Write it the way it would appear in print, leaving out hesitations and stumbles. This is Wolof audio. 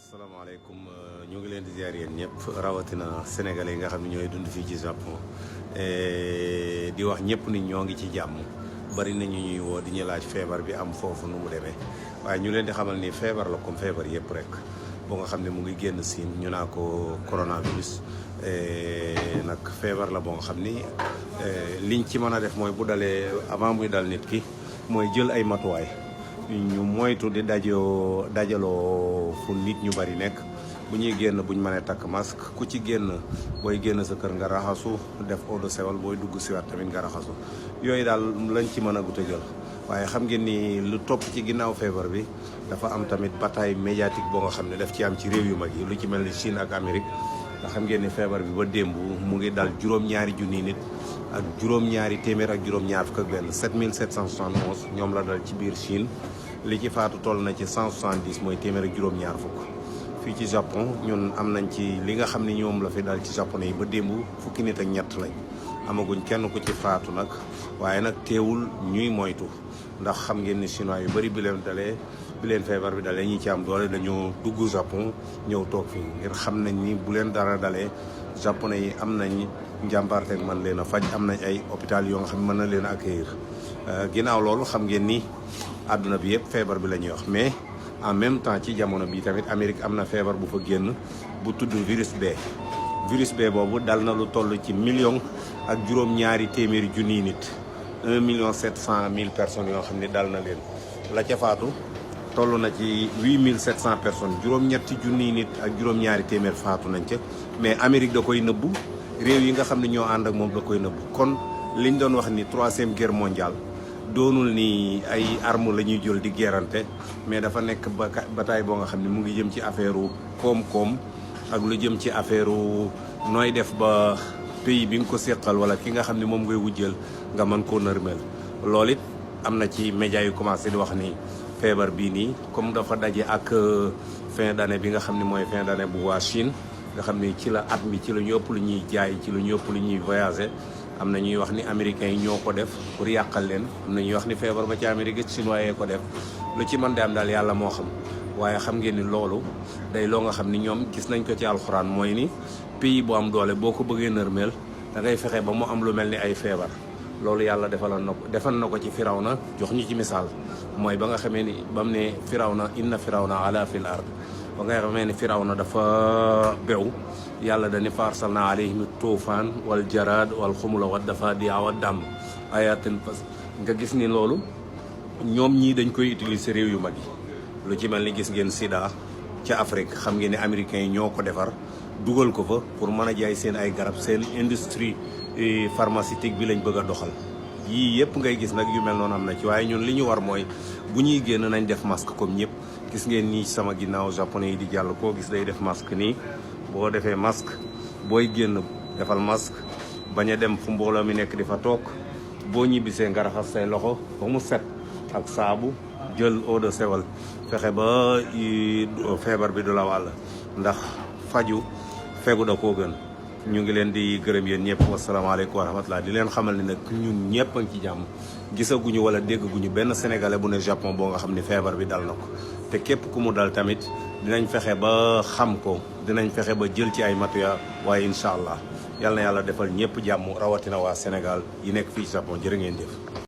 asalaamaaleykum ñu ngi leen di ziar yéen ñëpp rawatina sénégalais yi nga xam ne ñooy dund fii ci Japon di wax ñëpp ni ñoo ngi ci jàmm bari nañu ñuy woo di ñu laaj feebar bi am foofu nu mu demee waaye ñu leen di xamal ni feebar la comme feebar yëpp rek boo nga xam ne mu ngi génn siin ñu naa ko coronavirus nag feebar la boo nga xam ni liñ ci mën a def mooy bu dalee avant muy dal nit ki mooy jël ay matuwaay ñu moytu di dajaloo fu nit ñu bari nekk bu ñuy génn buñ mënee takk masque ku ci génn booy génn sa kër nga raxasu def eau de Javel booy dugg si waat tamit nga raxasu yooyu daal lañ ci mën a gut a jël waaye xam ngeen ni lu topp ci ginnaaw feebar bi dafa am tamit bataille médiatique boo nga xam ne daf ci am ci réew yu mag yi lu ci mel ni Chine ak Amérique nga xam ngeen ni feebar bi ba démb mu ngi dal juróom-ñaari junni nit ak juróom-ñaari téeméer ak juróom-ñaar fukk ak benn 7771 ñoom la dal ci biir Chine li ci faatu toll na ci 170 mooy téeméer ak juróom-ñaar fukk fii ci Japon ñun am nañ ci li nga xam ne ñoom la fi dal ci japonais yi ba démb fukki nit ak ñett lañ amaguñ kenn ku ci faatu nag waaye nag teewul ñuy moytu ndax xam ngeen ni chinois yu bëri bi leen feebar bi dalee ñi ci am doole dañoo dugg Japon ñëw toog fii ngir xam nañ ni bu leen dara dalee japonais yi am nañ njàmbaarteeg mën leen a faj am nañ ay hôpital yoo nga xam ne mën na leen a accueillir ginnaaw loolu xam ngeen ni àdduna bi yëpp feebar bi la ñuy wax mais en même temps ci jamono bi tamit Amérique am na feebar bu fa génn bu tudd virus B boobu dal na lu toll ci million ak juróom-ñaari téeméeri junniy nit 1,7 million personnes yoo xam ne dal na leen la ca faatu toll na ci 8700 personnes juróom-ñetti junniy nit ak juróom-ñaari téeméer faatu nañ ca mais Amérique da koy nëbbu réew yi nga xam ne ñoo ànd ak moom da koy nëbbu kon liñ doon wax ni 3e guerre mondiale doonul ni ay armes la ñuy jël di gerante mais dafa nekk bataille boo nga xam ne mu ngi jëm ci affaire koom-koom ak lu jëm ci affaire nooy def ba pays bi nga ko séqal wala ki nga xam ne moom ngay wujjal nga mën koo nërmeel loolu it am na ci médias yu commencé di wax ni feebar bii nii comme dafa daje ak fin d'année bi nga xam ne mooy fin d'année bu waa Chine nga xam ne ci la at mi ci la ñu ëpp lu ñuy jaay ci la ñu ëpp lu ñuy voyager am na ñuy wax ni américains yi ñoo ko def pour yàqal leen am na ñuy wax ni feebar ba ci Amérique chinois yee ko def lu ci mën de am daal yàlla moo xam waaye xam ngeen ni loolu day loo nga xam ni ñoom gis nañ ko ci alxuraan mooy ni pays bu am doole boo ko bëggee nërmeel da ngay fexe ba mu am lu mel ni ay feebar loolu yàlla defal na ko ci Firawna jox ñu ci misaal mooy ba nga xamee ni ba mu ne Firawna inna Firawna ala fil ard ba nga xamee ni Firawna dafa bew yàlla dañu fa arsalna alayhim tuufaan wal jaraad wal xumula wa dafaadi'a wa damm ayatin fas nga gis ni loolu ñoom ñii dañ koy utiliser réew yu mag yi lu ci mel ni gis ngeen sida ca Afrique xam ngeen ne américains yi ñoo ko defar dugal ko fa pour mën a jaay seen ay garab seen industrie pharmaceutique bi lañ bëgg a doxal yii yëpp ngay gis nag yu mel noonu am na ci waaye ñun li ñu war mooy bu ñuy génn nañ def masque comme ñëpp gis ngeen nii sama ginnaaw japonais yi di jàll koo gis day def masque nii boo defee masque booy génn defal masque bañ a dem fu mbooloo mi nekk di fa toog boo ñibbisee nga raxas say loxo ba mu set ak saabu jël eau de Javel fexe ba feebar bi du la wàll ndax faju fegu da koo gën ñu ngi leen di gërëm yéen ñëpp wasalaamaaleykum wa rahmatulah di leen xamal ni nag ñun ñëpp a ngi ci jàmm gisaguñu wala déggaguñu benn sénégalais bu ne Japon boo nga xam ni feebar bi dal na ko te képp ku mu dal tamit dinañ fexe ba xam ko dinañ fexe ba jël ci ay matuya waaye incha allah yal na yàlla defal ñëpp jàmm rawatina waa Sénégal yi nekk fii ci Japon jërë ngeen jëf.